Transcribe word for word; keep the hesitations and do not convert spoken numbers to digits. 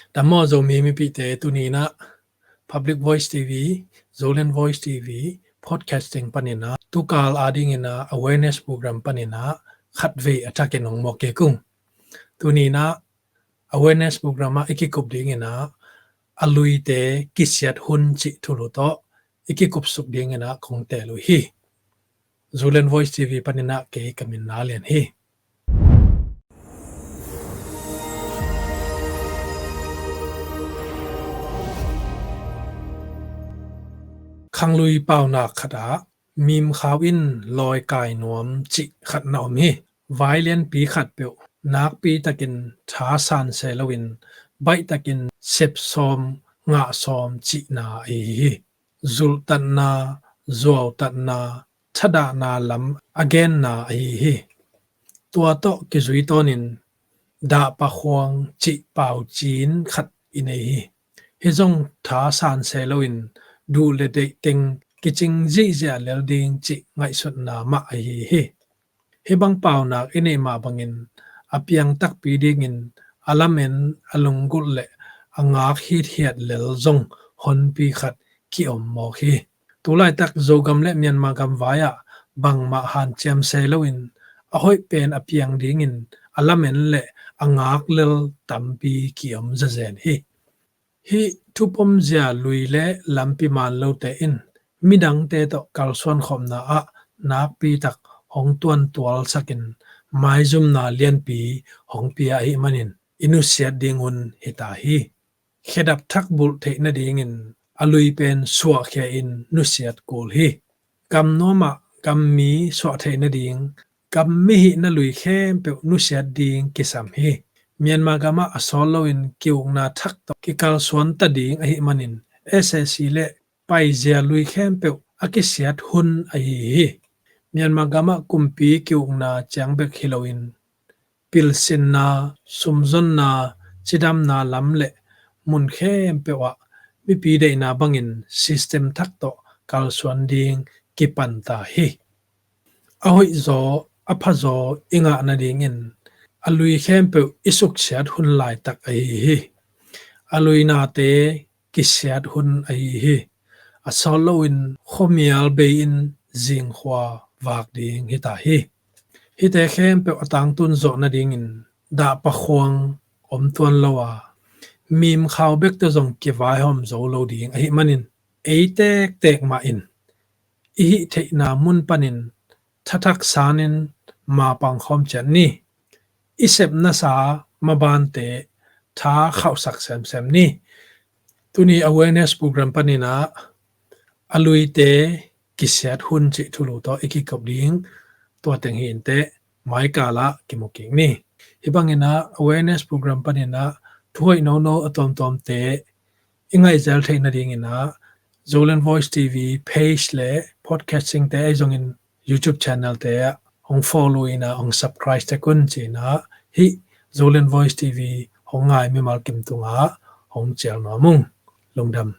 Dam maw Zomi mipihte, tuni in ah Public Voice T V, Zoland Voice T V, podcasting panin ah tukal adingin ah awareness program panin ah khatvei a thakin hong muak kik ung. Tuni in ah awareness program ah i kikup dingin ah a luite kisiat hun cih thulu tawh i kikupsuk dingin ah kong teel uh hi. Zoland Voice T V panin ah kei ka min Na Lian hi. Khanglui paunak khat ah mimkhau in lawi kai nuam cih khat na om hi. Vai lianpi khat peuh nakpi takin tha san se loin baih takin sep sawm, ngah sawm cihna ahi hi. Zulhtatna, zuautatna, thadahna lam a genna ahi hi. Tua tawh kizui tawnin dahpakhuang cih paucin khat i nei hi. Hih zong tha san se loin duh le deih teng kicing zihziah lel ding cih ngaihsutna mah ahi hi. Hih bang paunak i neih mah bangin a piang takpi dingin a lamen, a lunggulh le a ngak hithiat lel zong honpi khat ki-om mawk hi. Tulaitak Zogam le Myanmar gam vai-ah bangmah hanciam se loin a hoih pen a piang dingin a lamen le a ngak lel tampi ki-om zazen hi. Hih thupomzia lui le lampi man lote in midangte tawh kalsuan khopna ah nakpi tak hong tuantualsakin maizumna lianpi hong pia ahih manin i nusiat ding hun hi ta hi. Khedap thak bulh theih nadingin a lui pen suahkhia in nusiat kul hi. Gam nuamah gammi suah theih nading gam mihihna lui khempeuh nusiat ding kisam hi. Myanmar gamah a sawt loin ki-ukna thak tawh kikalsuan ta ding ahih manin S A C le paizia lui khempeuh a kisiat hun ahi hi. Myanmar gamah kumpi ki-ukna ciang bek hi loin pilsinna, sumzonna, cidamna lam le mun khempeuh ah mipi deihna bangin system thak tawh kalsuan ding kipan ta hi. A hoihzaw, a phazaw i ngah nadingin a lui khempeuh i suksiat hun laitak ahi hi. A luinate kisiat hun ahi hi. A sawt loin khuamial bei-in zingkhua vak ding hi ta hi. Hihte khempeuh a tangtun zawh nadingin dahpakhuang om tuan lo a, mimkhau bekte zong kivaihawm zo lo ding ahih manin ei tektek mah in i hih theihna mun panin thathak sanin mapang khawm ciat ni. I sepnasa mabante tha khauhsak semsem ni. Tuni awareness program panin ah a luite kisiat hun cih thulu tawh i kikop ding tua teng hi inteh, maikal ah kimu kik ni. Hih bangin ah awareness program panin ah thuhoih nono a tuamtuamte i ngaihzel theih nadingin ah Zoland Voice T V page le podcasting te ahi zongin YouTube channel te ah hong follow in ah hong subscribe tek un ci-in ah hih Zoland Voice T V hong ngai mimal kim tungah hong cial nuam ung. Lungdam.